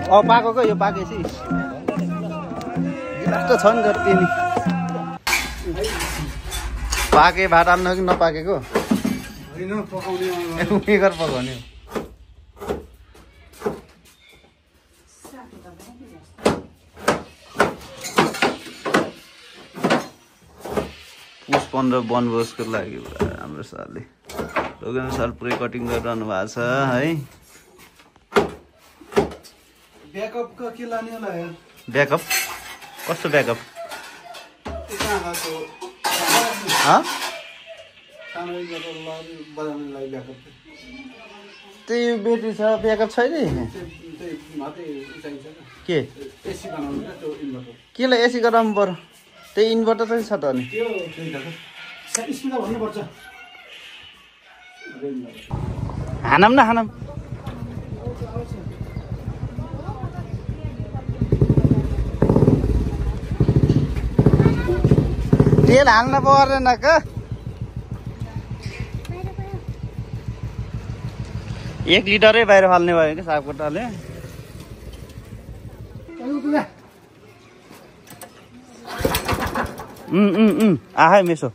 पाको यो पाकेपछि कस्तो छ नि त तिमी पाके भात हाल्नु कि नपाकेको हैन पकाउने उमेर पकाउने पुस 15 वनभोजको लागि हाम्रो सरले लोगन सर पुरै कटिङ गरिरहनु भएको छ है ब्याकअप का के लाने होला यार ब्याकअप कस्तो ब्याकअप त्यही ब्याट्री छ ब्याकअप छैन के केलाई एसी गराउनु पर्यो त्यही इन्भर्टर पनि छ त अनि हानम न हानम तेल हाल्न पर्दैन का 1 लिटरै बाहिर फाल्ने भयो कि सागकोटाले आहा मेसो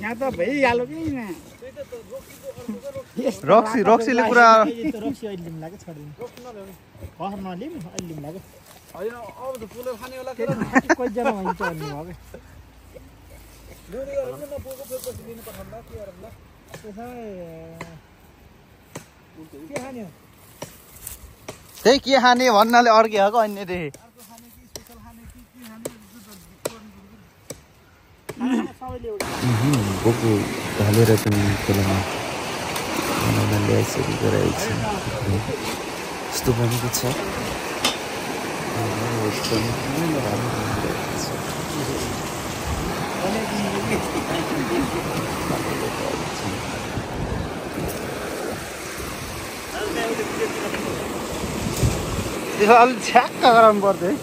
यहाँ त भइहाल्यो कि रक्सीले कुरा रक्सी अहिले लिम लाग्यो छोडिदिनु हर नलिम अहिले लिम लाग्यो हैन अब त पुलो खाने होला के कतिजना भन्छ भन्नु भयो त्यही के खाने भन्नाले अर्कै हो अन्य देखे बोकु ढालेर पनि खोलामा ल्याइसकेको गराएको छ यस्तो बनेको छ त्यसो अलिक छ्याक्क गराउनु पर्छ है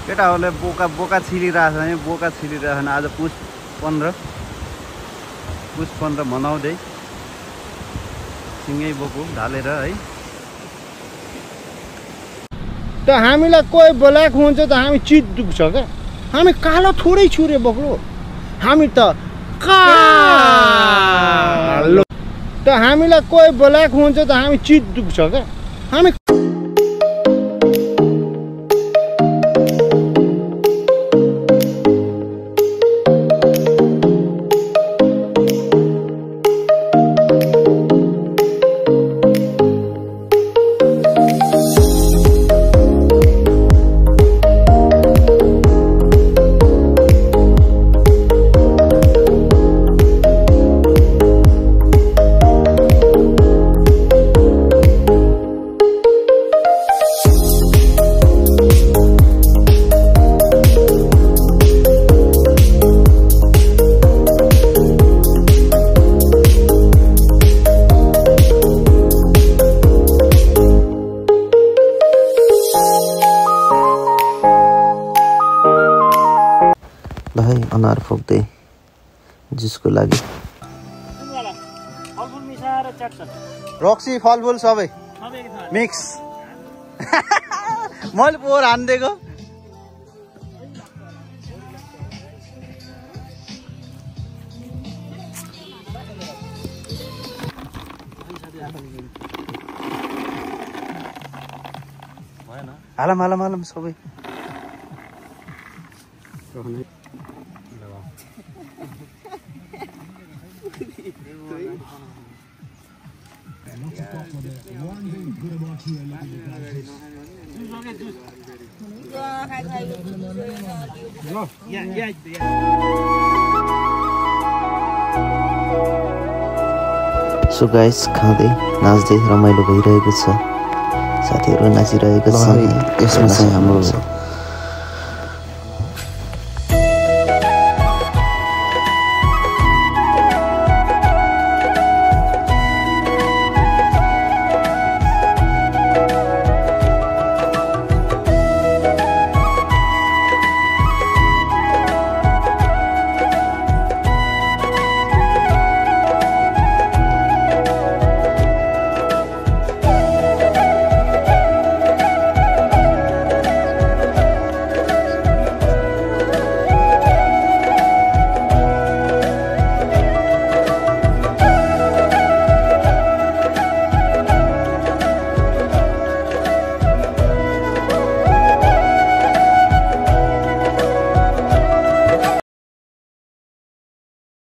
केटाहरूले बोका छिरिरहेछ भने बोका छिरिरहेछ भने आज पुस 15 मनाउँदै सिँगै बोकु ढालेर है त हामीलाई कोही बोलाएको हुन्छ त हामी चित दुख्छ क्या हामी कालो थोरै छुरे बोक्रो हामी त कालो त हामीलाई कोही बोलाएको हुन्छ त हामी चित दुख्छ क्या हामी अनार फोक्दै जिसको लागि रक्सी फलफुल सबै मिक्स मैले पोहोर हानिदिएको हालम हालम हालम सबै सो गाइस खाँदै नाच्दै रमाइलो भइरहेको छ साथीहरु नाचिरहेको छ यसमा चाहिँ हाम्रो